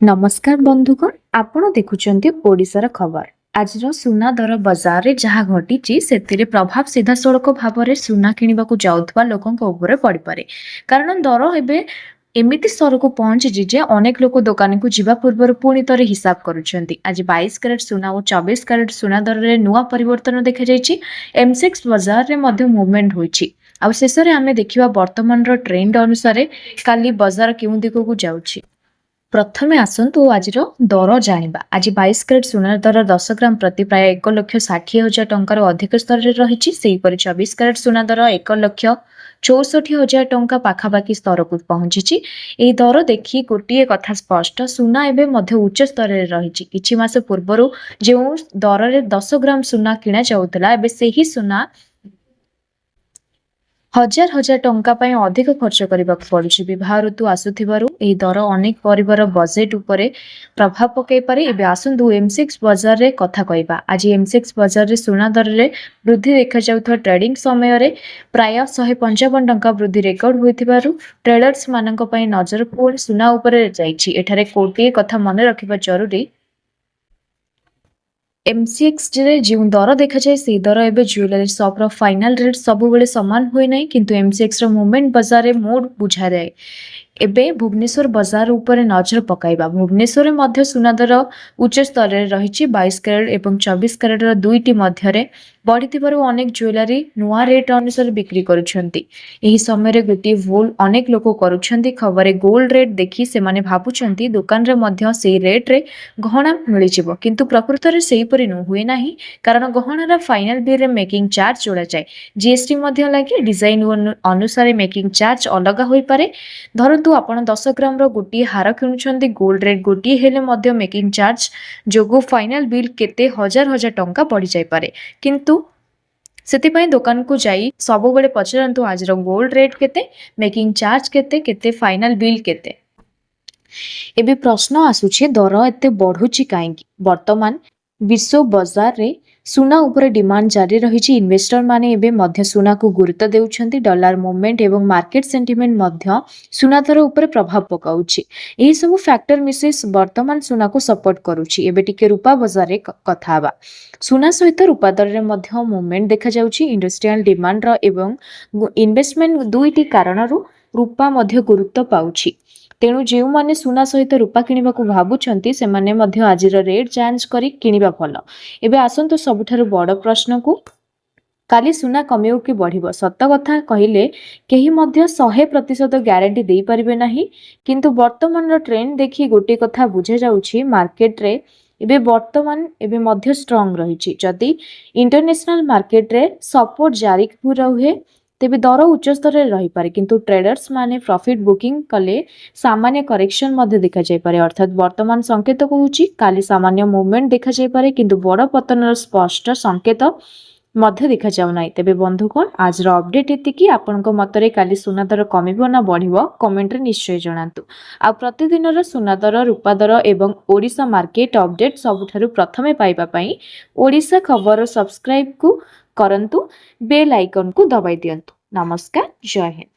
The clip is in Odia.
ନମସ୍କାର ବନ୍ଧୁଗଣ, ଆପଣ ଦେଖୁଛନ୍ତି ଓଡ଼ିଶାର ଖବର। ଆଜିର ସୁନା ଦର ବଜାରରେ ଯାହା ଘଟିଛି, ସେଥିରେ ପ୍ରଭାବ ସିଧାସଳଖ ଭାବରେ ସୁନା କିଣିବାକୁ ଯାଉଥିବା ଲୋକଙ୍କ ଉପରେ ପଡ଼ିପାରେ। କାରଣ ଦର ଏବେ ଏମିତି ସ୍ତରକୁ ପହଞ୍ଚିଛି ଯେ ଅନେକ ଲୋକ ଦୋକାନକୁ ଯିବା ପୂର୍ବରୁ ପୁଣି ଥରେ ହିସାବ କରୁଛନ୍ତି। ଆଜି 22 କ୍ୟାରେଟ ସୁନା ଓ 24 କ୍ୟାରେଟ ସୁନା ଦରରେ ନୂଆ ପରିବର୍ତ୍ତନ ଦେଖାଯାଇଛି। ଏମସିଏକ୍ସ ବଜାରରେ ମଧ୍ୟ ମୁଭମେଣ୍ଟ ହୋଇଛି। ଆଉ ଶେଷରେ ଆମେ ଦେଖିବା ବର୍ତ୍ତମାନର ଟ୍ରେଣ୍ଡ ଅନୁସାରେ କାଲି ବଜାର କେଉଁ ଦିଗକୁ ଯାଉଛି। ପ୍ରଥମେ ଆସନ୍ତୁ ଆଜିର ଦର ଜାଣିବା। ଆଜି 22 କ୍ୟାରେଟ ସୁନାର ଦର 10 ଗ୍ରାମ ପ୍ରତି ପ୍ରାୟ 1,60,000 ଟଙ୍କାରୁ ଅଧିକ ସ୍ତରରେ ରହିଛି। ସେହିପରି 24 କ୍ୟାରେଟ ସୁନା ଦର 1,64,000 ଟଙ୍କା ପାଖାପାଖି ସ୍ତରକୁ ପହଞ୍ଚିଛି। ଏହି ଦର ଦେଖି ଗୋଟିଏ କଥା ସ୍ପଷ୍ଟ, ସୁନା ଏବେ ମଧ୍ୟ ଉଚ୍ଚ ସ୍ତରରେ ରହିଛି। କିଛି ମାସ ପୂର୍ବରୁ ଯେଉଁ ଦରରେ 10 ଗ୍ରାମ ସୁନା କିଣାଯାଉଥିଲା, ଏବେ ସେହି ସୁନା ହଜାର ହଜାର ଟଙ୍କା ପାଇଁ ଅଧିକ ଖର୍ଚ୍ଚ କରିବାକୁ ପଡୁଛି। ବିବାହ ଋତୁ ଆସୁଥିବାରୁ ଏହି ଦର ଅନେକ ପରିବାର ବଜେଟ୍ ଉପରେ ପ୍ରଭାବ ପକାଇପାରେ। ଏବେ ଆସନ୍ତୁ ଏମସିଏକ୍ସ ବଜାରରେ କଥା କହିବା। ଆଜି ଏମସିଏକ୍ସ ବଜାରରେ ସୁନା ଦରରେ ବୃଦ୍ଧି ଦେଖାଯାଉଥିବା ଟ୍ରେଡିଂ ସମୟରେ ପ୍ରାୟ 155 ଟଙ୍କା ବୃଦ୍ଧି ରେକର୍ଡ ହୋଇଥିବାରୁ ଟ୍ରେଡର୍ସ ମାନଙ୍କ ପାଇଁ ନଜର ପୁଣି ସୁନା ଉପରେ ଯାଇଛି। ଏଠାରେ ଗୋଟିଏ କଥା ମନେ ରଖିବା ଜରୁରୀ। ଏମସିଏକ୍ସରେ ଯେଉଁ ଦର ଦେଖାଯାଏ, ସେହି ଦର ଏବେ ଜୁଏଲାରୀ ସପ୍ର ଫାଇନାଲ ରେଟ୍ ସବୁବେଳେ ସମାନ ହୁଏ ନାହିଁ। କିନ୍ତୁ ଏମସିଏକ୍ସର ମୁଭମେଣ୍ଟ ବଜାରରେ ମୁଡ୍ ବୁଝାଯାଏ। ଏବେ ଭୁବନେଶ୍ୱର ବଜାର ଉପରେ ନଜର ପକାଇବା। ଭୁବନେଶ୍ୱରରେ ମଧ୍ୟ ସୁନା ଦର ଉଚ୍ଚ ସ୍ତରରେ ରହିଛି। 22 କ୍ୟାରେଟ ଏବଂ 24 କ୍ୟାରେଟର ଦୁଇଟି ମଧ୍ୟରେ ବଢ଼ିଥିବାରୁ ଅନେକ ଜୁଏଲାରୀ ନୂଆ ରେଟ୍ ଅନୁସାରେ ବିକ୍ରି କରୁଛନ୍ତି। ଏହି ସମୟରେ ଗୋଟିଏ ଭୁଲ ଅନେକ ଲୋକ କରୁଛନ୍ତି। ଖବରରେ ଗୋଲ୍ଡ ରେଟ୍ ଦେଖି ସେମାନେ ଭାବୁଛନ୍ତି ଦୋକାନରେ ମଧ୍ୟ ସେଇ ରେଟ୍ରେ ଗହଣା ମିଳିଯିବ। କିନ୍ତୁ ପ୍ରକୃତରେ ସେହିପରି ହୁଏ ନାହିଁ। କାରଣ ଗହଣାର ଫାଇନାଲ ବିଲ୍ରେ ମେକିଂ ଚାର୍ଜ ଯୋଡ଼ାଯାଏ, ଜିଏସଟି ମଧ୍ୟ ଲାଗେ। ଡିଜାଇନ ଅନୁସାରେ ମେକିଂ ଚାର୍ଜ ଅଲଗା ହୋଇପାରେ। ଧରନ୍ତୁ ଆପଣ 10 ଗ୍ରାମର ଗୋଟିଏ ହାର କିଣୁଛନ୍ତି। ଗୋଲ୍ଡ ରେଟ୍ ଗୋଟିଏ ହେଲେ ମଧ୍ୟ ମେକିଂ ଚାର୍ଜ ଯୋଗୁଁ ଫାଇନାଲ ବିଲ୍ କେତେ ହଜାର ହଜାର ଟଙ୍କା ବଢ଼ିଯାଇପାରେ। କିନ୍ତୁ ସେଥିପାଇଁ ଦୋକାନକୁ ଯାଇ ସବୁବେଳେ ପଚାରନ୍ତୁ, ଆଜିର ଗୋଲ୍ଡ ରେଟ୍ କେତେ, ମେକିଂ ଚାର୍ଜ କେତେ କେତେ, ଫାଇନାଲ ବିଲ୍ କେତେ? ଏବେ ପ୍ରଶ୍ନ ଆସୁଛି, ଦର ଏତେ ବଢ଼ୁଛି କାହିଁକି? ବର୍ତ୍ତମାନ ବିଶ୍ୱ ବଜାରରେ ସୁନା ଉପରେ ଡିମାଣ୍ଡ ଜାରି ରହିଛି। ଇନଭେଷ୍ଟରମାନେ ଏବେ ମଧ୍ୟ ସୁନାକୁ ଗୁରୁତ୍ୱ ଦେଉଛନ୍ତି। ଡଲାର ମୁଭମେଣ୍ଟ ଏବଂ ମାର୍କେଟ ସେଣ୍ଟିମେଣ୍ଟ ମଧ୍ୟ ସୁନା ଦର ଉପରେ ପ୍ରଭାବ ପକାଉଛି। ଏହି ସବୁ ଫ୍ୟାକ୍ଟର ମିଶି ବର୍ତ୍ତମାନ ସୁନାକୁ ସପୋର୍ଟ କରୁଛି। ଏବେ ଟିକେ ରୂପା ବଜାରରେ କଥା ହେବା। ସୁନା ସହିତ ରୂପା ଦରରେ ମଧ୍ୟ ମୁଭମେଣ୍ଟ ଦେଖାଯାଉଛି। ଇଣ୍ଡଷ୍ଟ୍ରିଆଲ ଡିମାଣ୍ଡର ଏବଂ ଇନଭେଷ୍ଟମେଣ୍ଟ ଦୁଇଟି କାରଣରୁ ରୂପା ମଧ୍ୟ ଗୁରୁତ୍ୱ ପାଉଛି। ତେଣୁ ଯେଉଁମାନେ ସୁନା ସହିତ ରୂପା କିଣିବାକୁ ଭାବୁଛନ୍ତି, ସେମାନେ ମଧ୍ୟ ଆଜିର ରେଟ୍ ଯାଞ୍ଚ କରି କିଣିବା ଭଲ। ଏବେ ଆସନ୍ତୁ ସବୁଠାରୁ ବଡ଼ ପ୍ରଶ୍ନକୁ, କାଲି ସୁନା କମିବ କି ବଢ଼ିବ? ସତ କଥା କହିଲେ କେହି ମଧ୍ୟ 100% ଗ୍ୟାରେଣ୍ଟି ଦେଇପାରିବେ ନାହିଁ। କିନ୍ତୁ ବର୍ତ୍ତମାନର ଟ୍ରେଣ୍ଡ ଦେଖି ଗୋଟିଏ କଥା ବୁଝାଯାଉଛି, ମାର୍କେଟରେ ଏବେ ବର୍ତ୍ତମାନ ଏବେ ମଧ୍ୟ ଷ୍ଟ୍ରଙ୍ଗ ରହିଛି। ଯଦି ଇଣ୍ଟରନ୍ୟାସନାଲ ମାର୍କେଟରେ ସପୋର୍ଟ ଜାରି ରୁହେ, ତେବେ ଦର ଉଚ୍ଚ ସ୍ତରରେ ରହିପାରେ। କିନ୍ତୁ ଟ୍ରେଡର୍ସ ମାନେ ପ୍ରଫିଟ୍ ବୁକିଂ କଲେ ସାମାନ୍ୟ କରେକ୍ସନ ମଧ୍ୟ ଦେଖାଯାଇପାରେ। ଅର୍ଥାତ୍ ବର୍ତ୍ତମାନ ସଂକେତ କହୁଛି, କାଲି ସାମାନ୍ୟ ମୁଭମେଣ୍ଟ ଦେଖାଯାଇପାରେ, କିନ୍ତୁ ବଡ଼ ପତନର ସ୍ପଷ୍ଟ ସଂକେତ ମଧ୍ୟ ଦେଖାଯାଉ ନାହିଁ। ତେବେ ବନ୍ଧୁଗଣ, ଆଜିର ଅପଡେଟ୍ ଏତିକି। ଆପଣଙ୍କ ମତରେ କାଲି ସୁନା ଦର କମିବ ନା ବଢ଼ିବ, କମେଣ୍ଟରେ ନିଶ୍ଚୟ ଜଣାନ୍ତୁ। ଆଉ ପ୍ରତିଦିନର ସୁନା ଦର, ରୂପା ଦର ଏବଂ ଓଡ଼ିଶା ମାର୍କେଟ ଅପଡେଟ୍ ସବୁଠାରୁ ପ୍ରଥମେ ପାଇବା ପାଇଁ ଓଡ଼ିଶା ଖବର ସବସ୍କ୍ରାଇବକୁ କରନ୍ତୁ, ବେଲ୍ ଆଇକନ୍କୁ ଦବାଇ ଦିଅନ୍ତୁ। ନମସ୍କାର, ଜୟ ହିନ୍ଦ।